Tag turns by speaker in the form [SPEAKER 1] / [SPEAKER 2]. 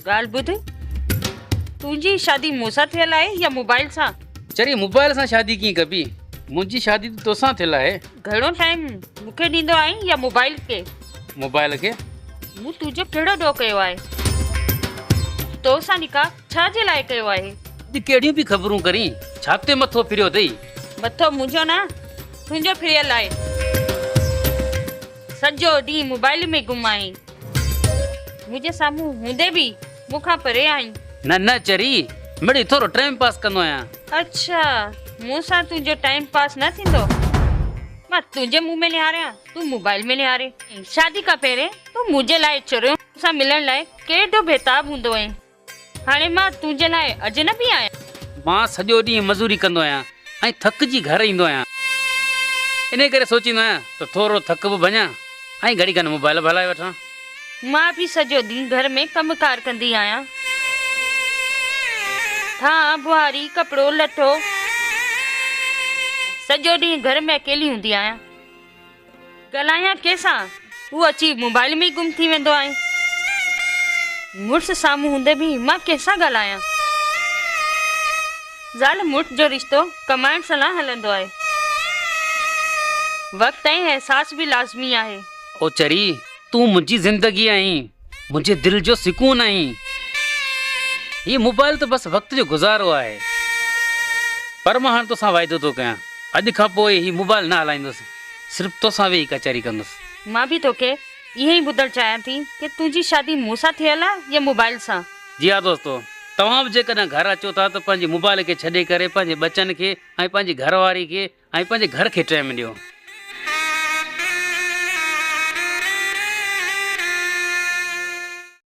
[SPEAKER 1] ڳالهه ٻڌ، تنهنجي شادي مون سان ٿيل آهي يا موبائل سان؟
[SPEAKER 2] چري موبائل سان شادي ڪيئن ڪبي؟ منهنجي شادي ته توسان ٿيل آهي.
[SPEAKER 1] گهڻو ٽائيم مون کي ڏيندو آهين يا موبائل کي؟
[SPEAKER 2] موبائل کي.
[SPEAKER 1] مون تنهنجو ڪهڙو ڏوهه ڪيو آهي؟ تو سان نڪاح ڇا جي لاء ڪيو آهي؟
[SPEAKER 2] اڄ ڪهڙيون پئي خبرون ڪرين؟ ڇا تي مٿو ڦريو اٿئي؟
[SPEAKER 1] مٿو منهنجو نه تنهنجو ڦريل آهي. سڄو ڏينهن موبائل ۾ گم آهين. منهنجي سامهون هوندي به مون کان پري آهين.
[SPEAKER 2] نه نه چري، مڙئي ٿورو ٽائيم پاس ڪندو آهيان.
[SPEAKER 1] اڇا، مون سان تنهنجو ٽائيم پاس نه ٿيندو. مان تنهنجي منهن ۾ نهاريان، تون موبائل ۾ نهارين. شادي کان پهرين تون منهنجي لاء چريو مون سان ملڻ لاء ڪيڏو بيتاب هوندو هئين. هاڻي مان تنهنجي لاء اجنبي آهيان.
[SPEAKER 2] مان سڄو ڏينهن مزوري ڪندو آهيان ۽ ٿڪجي گهر ايندو آهيان. انهيء ڪري سوچيندو آهيان ته ٿورو ٿڪ به ڀڃان ۽ گهڙي کن موبائل به هلائي وٺان.
[SPEAKER 1] مان به سڄو ڏينهن گهر ۾ ڪم ڪار ڪندي آهيان. ٿانء، ٻهاري، ڪپڙو، لٽو. سڄو ڏينهن گهر ۾ اڪيلي هوندي آهيان. ڳالهايان ڪنهن سان؟ هو اچي موبائل ۾ ئي گم ٿي ويندو آهي. مڙس سامهون هوندي به مان ڪنهن سان ڳالهايان؟ زال مڙس جو رشتو ڪمائڻ سان نه هلندو آهي. وقت ۽ احساس به لازمي آهي.
[SPEAKER 2] او چري، تون منهنجي زندگي آهين، منهنجي دل جو سڪون آهين. هي موبائل ته بس وقت جو گذارو آهي. پر مان هاڻ توسان واعدو ٿو ڪيان، اڄ کان پوء هي موبائل نه هلائيندس. صرف توسان ويهي ڪچهري ڪندس.
[SPEAKER 1] مان به توکي اهو ئي ٻڌڻ چاهيان ٿي ڪه تنهنجي شادي مون سان ٿيل آ يا موبائل سان؟
[SPEAKER 2] جي ها دوستو توهان به جيڪڏهن گهر اچو ٿا ته پنهنجي موبائل کي ڇڏي ڪري پنهنجي ٻچن کي ۽ پنهنجي گهر واري کي ۽ پنهنجي گهر کي ٽيم ڏيو.